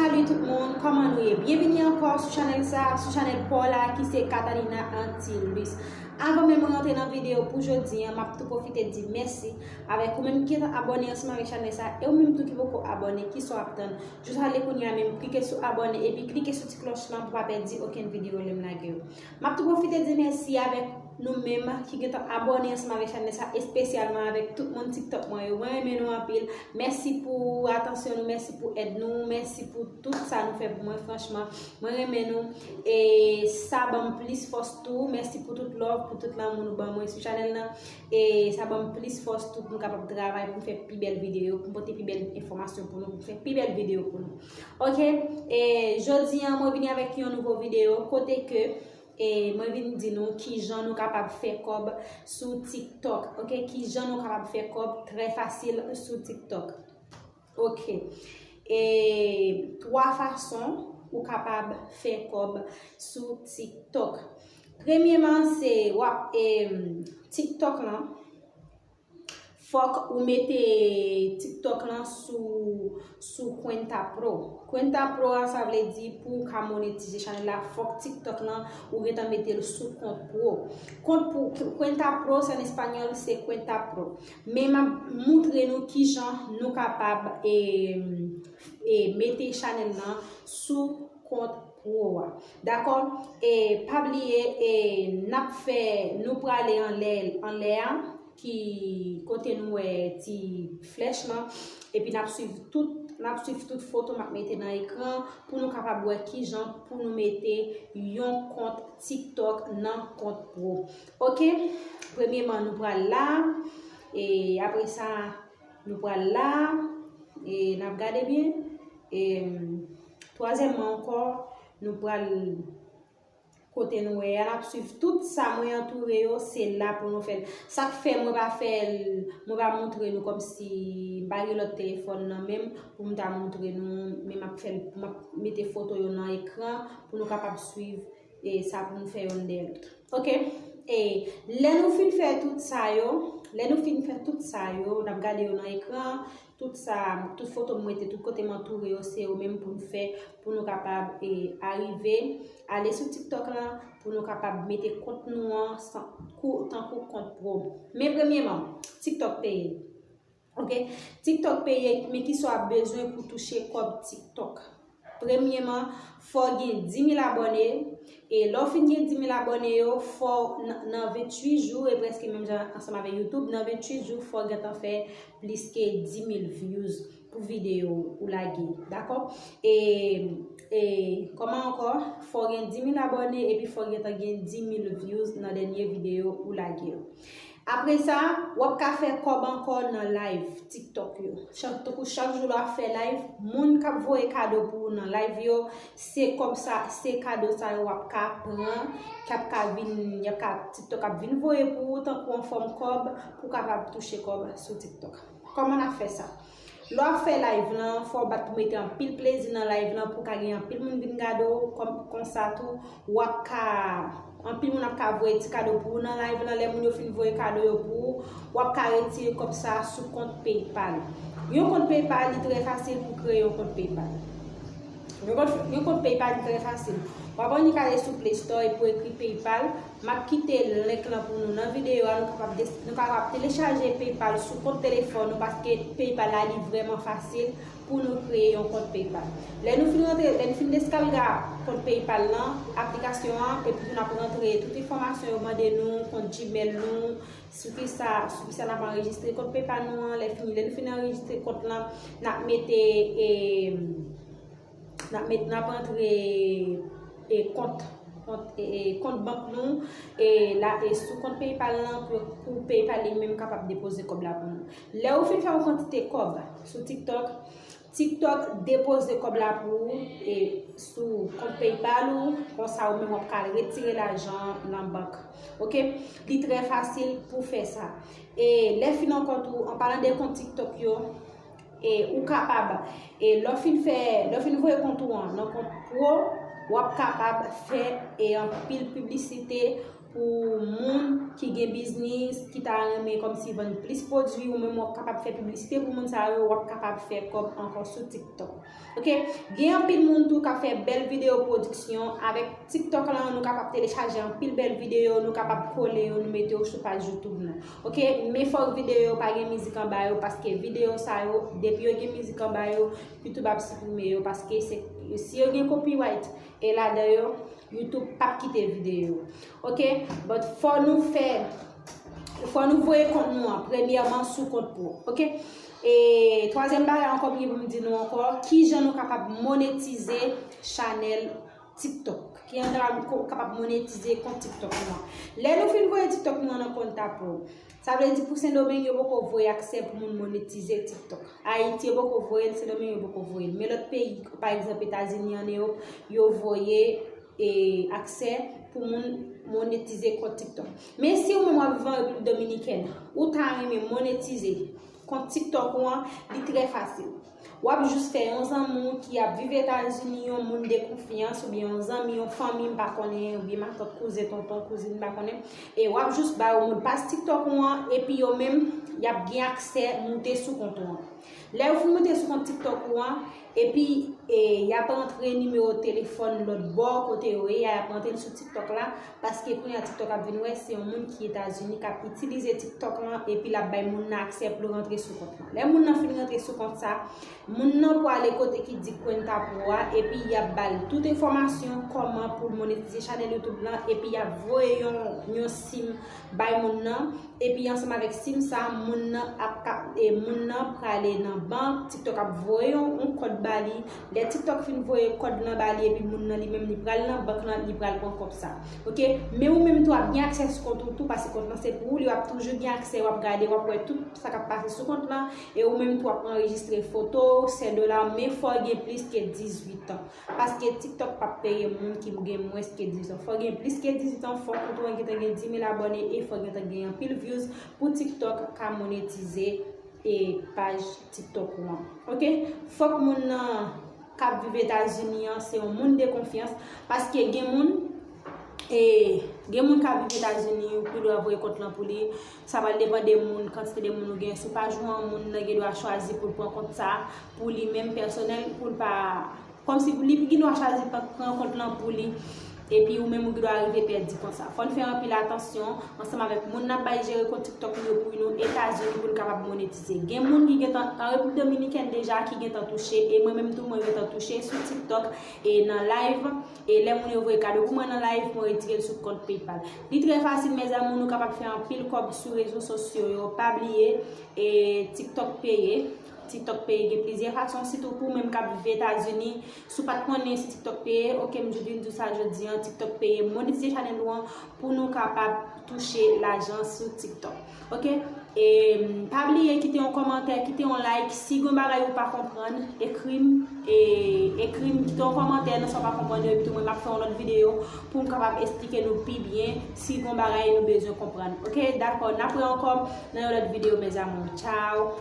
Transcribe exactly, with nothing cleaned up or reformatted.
Salut tout moun, kòman nou ye? Byenvini ankò sou chanèl sa, sou chanèl pa w la ki se Catalina Antilus. Avan menm mwen rantre nan videyo pou jodi an, m ap tou pwofite di mèsi avèk ou menm ki abòne ansanm avèk chanèl sa, e ou menm tou ki poko abòne, kisa w ap tann? Jis ale kounye a menm, klike sou abòne epi klike sou ti klòch lan pou pa pèdi okenn videyo lè m lage yo. M ap tou pwofite di mèsi avèk nou menm ki gentan abòne ansanm avèk chanèl sa, espesyalman avèk tout moun TikTok mwen yo. Mwen renmen nou anpil. Mèsi pou atansyon nou, mèsi pou èd nou, mèsi pou tout sa nou fè pou mwen, franchman. Mwen renmen nou. E sa ban m plis fòs tou. Mèsi pou tout love, pou tout lanmou nou ban mwen sou chanèl nan. E sa ban m plis fòs tou pou m kapab travay, pou m fè pi bèl videyo, pou m pote pi bèl enfòmasyon pou nou, pou m fè pi bèl videyo pou nou. Ok, e jodi an, mwen vini avèk yon nouvo videyo, kote ke, e mwen vin di nou kijan nou kapab fè kòb sou TikTok. Ok, kijan nou kapab fè kòb trè fasil sou TikTok. Ok, e twa fason ou kapab fè kòb sou TikTok. Premyeman, se w ap, e, TikTok lan, fòk ou mete TikTok lan sou, sou Cuenta Pro. Cuenta Pro a, sa vle di pou w ka monetize chanèl la, fòk TikTok lan ou gentan mete l sou kont pro. Kont pro, Cuenta Pro, se an espanyòl, se Cuenta Pro. Men m ap moutre nou kijan nou kapab, e, e, mete chanèl lan sou kont pro a. Dakò? E pa bliye, e n ap fè, nou prale anlè, anlè a, ki kote nou wè ti flèch lan, epi n ap swiv tout, n ap swiv tout foto m ap mete nan ekran pou nou kapab wè kijan pou nou mete yon kont TikTok nan kont pro. Ok? Premyeman, nou pral la, e apre sa, nou pral la, e n ap gade byen. E twazyèmman ankò, nou pral kote nou wè a, n ap swiv tout sa mwen antoure yo, se la pou nou fè l. Sa k fè mwen pa fè l, mwen pa moutre nou kòmsi m pa gen lòt telefòn nan men m pou m ta moutre nou, men m ap fè l, m ap mete foto yo nan ekran pou nou kapab swiv, e sa pou nou fè yonn dèyè lòt. Ok? E lè nou fin fè tout sa yo, lè nou fin fè tout sa yo, n ap gade yo nan ekran, tout sa, tout foto m mete, tout kote m antoure yo, se yo menm pou n fè, pou nou kapab, e, arive ale sou TikTok lan, pou nou kapab mete kont nou an san, kou, tankou kont pro. Men premyeman, TikTok peye. Ok? TikTok peye, men kisa w ap bezwen pou touche kòb TikTok? Premyeman, fò w gen di mil abòne. E lè w fin gen di mil abòne yo, fò w nan, nan venntuit jou, e prèske menm jan ansanm avèk YouTube, nan venntuit jou, fò w gentan fè plis ke di mil views pou videyo ou lage. Dakò? E, e kòman ankò? Fò w gen di mil abòne epi fò w gentan gen di mil views nan dènye videyo ou lage yo. Apre sa, w ap ka fè kòb ankò nan live TikTok yo. Chak, tankou chak jou lè w ap fè live, moun k ap voye kado pou ou nan live yo, se kòb sa, se kado sa yo w ap ka pran, k ap ka vin, y ap ka, TikTok ap vin voye pou ou tankou an fòm kòb pou w kapab touche kòb sou TikTok. Kòman n ap fè sa? Lè w ap fè live lan, fò w bat pou mete anpil plezi nan live lan pou ka gen anpil moun vin gade w, kòm, konsa tou, w ap ka, anpil moun ap ka voye ti kado pou ou nan live lan, lè moun yo fin voye kado yo pou ou, w ap ka retire kòb sa sou kont PayPal. Yon kont PayPal, li trè fasil pou kreye yon kont PayPal. Yon kont, yon kont PayPal, li trè fasil. W ap annik ale sou Play Store epi w ekri PayPal. M ap kite link lan pou nou nan videyo a. Nou kapab des-, nou kapab telechaje PayPal sou kont telefòn nou paske PayPal la li vrèman fasil pou nou kreye yon kont PayPal. Lè nou fin rantre, lè nou fin deskarga kont PayPal lan, aplikasyon an, epi nou ap rantre tout enfòmasyon yo mande nou, kont Gmail nou, sou kisa, sou kisa n ap anrejistre kont PayPal nou an. Lè fini, lè nou fin anrejistre kont lan, n ap mete, e, n ap met, n ap antre, e, kont, kont, e, e, kont bank nou, e, la, e, sou kont PayPal lan pou, pou PayPal li menm kapab depoze kòb la pou nou. Lè ou fin fè yon kantite kòb sou TikTok, TikTok depoze kòb la pou ou, e, sou kont PayPal ou, konsa ou menm w ap ka al retire lajan nan bank. Ok? Li trè fasil pou fè sa. E lè fin ankò tou, an palan de kont TikTok yo, e ou kapab, e lè w fin fè, lè w fin voye kont ou an nan kont pro, w ap kapab fè, e, anpil piblisite pou moun ki gen biznis, ki ta renmen kòmsi vann plis pwodui, ou menm w ap kapab fè piblisite pou moun sa yo, w ap kapab fè kòb ankò sou TikTok. Ok, gen anpil moun tou k ap fè bèl videyo pwodiksyon. Avèk TikTok la, nou kapab telechaje anpil bèl videyo, nou kapab kole yo, nou mete yo sou paj YouTube nou. Ok, men fòk videyo yo pa gen mizik anba yo, paske videyo sa yo, depi yo gen mizik anba yo, YouTube ap siprime yo, paske se, si yo gen copyright e ladan yo, YouTube p ap kite videyo yo. Ok, but fò nou fè, fò nou voye kont nou an premyèman sou kont pwòp. Ok, e twazyèm bagay ankò m gen pou m di nou ankò, kijan nou kapab monetize chanèl TikTok. Kijan nou kapab monetize kont TikTok nou an. Lè nou fin voye TikTok nou an nan kont ta pwòp, sa vle di pou Sendomeng yo poko voye aksè pou moun monetize TikTok. Ayiti yo poko voye l, Sendomeng yo poko voye l. Men lòt peyi, pa egzanp Etazini, ann Ewòp, yo voye e aksè pou moun monetize kont TikTok. Men si ou menm w ap viv an Repiblik Dominikèn, ou ta renmen monetize kont TikTok ou an, li trè fasil. W ap jis fè yon zanmi w ki ap viv Etazini, yon moun de konfyans, oubyen yon zanmi, yon fanmi, m pa konnen, oubyen matant, kouzen, tonton, kouzin, m pa konnen. E w ap jis ba yo modpas TikTok ou an, epi yo menm, y ap gen aksè moute sou kont ou an. Lè yo fin moute sou kont TikTok ou an, epi e, y ap rantre nimewo telefòn lòt bò kote yo ye, y ap rantre l sou TikTok la, paske kounye a TikTok ap vin wè se yon moun ki Etazini k ap itilize TikTok lan, epi l ap bay moun nan aksè pou l rantre sou kont lan. Lè moun nan fin rantre sou kont sa, moun nan pwale kote ki di Cuenta Pro a, epi y ap ba l tout enfòmasyon kòman pou l monetize chanèl YouTube lan, epi y ap voye yon, yon sim bay moun nan, epi ansanm avèk sim sa, moun nan ap ka, e, moun nan prale nan bank, TikTok ap voye yon, yon kòd ba li. Lè TikTok fin voye kòd lan ba li, epi moun nan li menm li pral nan bank lan, li pral pran kòb sa. Ok? Men ou menm tou ap gen aksè sou kont ou tou, paske kont lan se pou ou, li w ap toujou gen aksè, w ap gade, w ap wè tout sa k ap pase sou kont lan, e ou menm tou ap anrejistre foto w, sè dola w, men fò w gen plis ke dizuit an. Paske TikTok p ap peye moun ki gen mwens ke dizuit an. Fò w gen plis ke dizuit an, fò kont ou an gentan gen dis mil abòne e fò w gentan gen anpil views pou TikTok ka monetize e paj TikTok ou an. Ok? Fòk moun nan k ap viv Etazini an se yon moun de konfyans, paske gen moun e gen moun k ap viv Etazini, ou pi dwa voye kont lan pou li. Sa pral depann de moun, kantite de moun ou gen sou paj ou an, moun nan gen dwa chwazi pou l pran kont sa pou li menm pèsonèl, pou l pa kòmsi li pi gen dwa chwazi pa pran kont lan pou li, epi ou menm ou gen dwa rive pèdi kont sa. Fò n fè anpil atansyon ansanm avèk moun n ap bay jere kont TikTok nou yo pou nou Etazini pou n kapab monetize. Gen moun ki gentan an Repiblik Dominikèn deja ki gentan touche, e mwen menm tou mwen gentan touche sou TikTok e nan live, e lè moun yo voye kado pou mwen nan live, mwen retire l sou kont PayPal. Li trè fasil, mezanmi, nou kapab fè anpil kòb sou rezo sosyo yo. Pa bliye, e TikTok peye. TikTok peye gen plizyè fason, sitou pou ou menm k ap viv Etazini. Si w pa t konnen si TikTok peye, ok, m jis vin di w sa jodi an, TikTok peye. Monetize chanèl ou an pou nou kapab touche lajan sou TikTok. Ok? E, m, pa bliye kite yon kòmantè, kite yon like. Si gen bagay ou pa konprann, ekri m, e, ekri m, kite yon kòmantè nan sa w pa konprann yo, epi tou mwen m ap fè yon lòt videyo pou m kapab esplike nou pi byen si gen bagay nou bezwen konprann. Ok? Dakò, n ap wè ankò nan yon lòt videyo, mes amours. Ciao!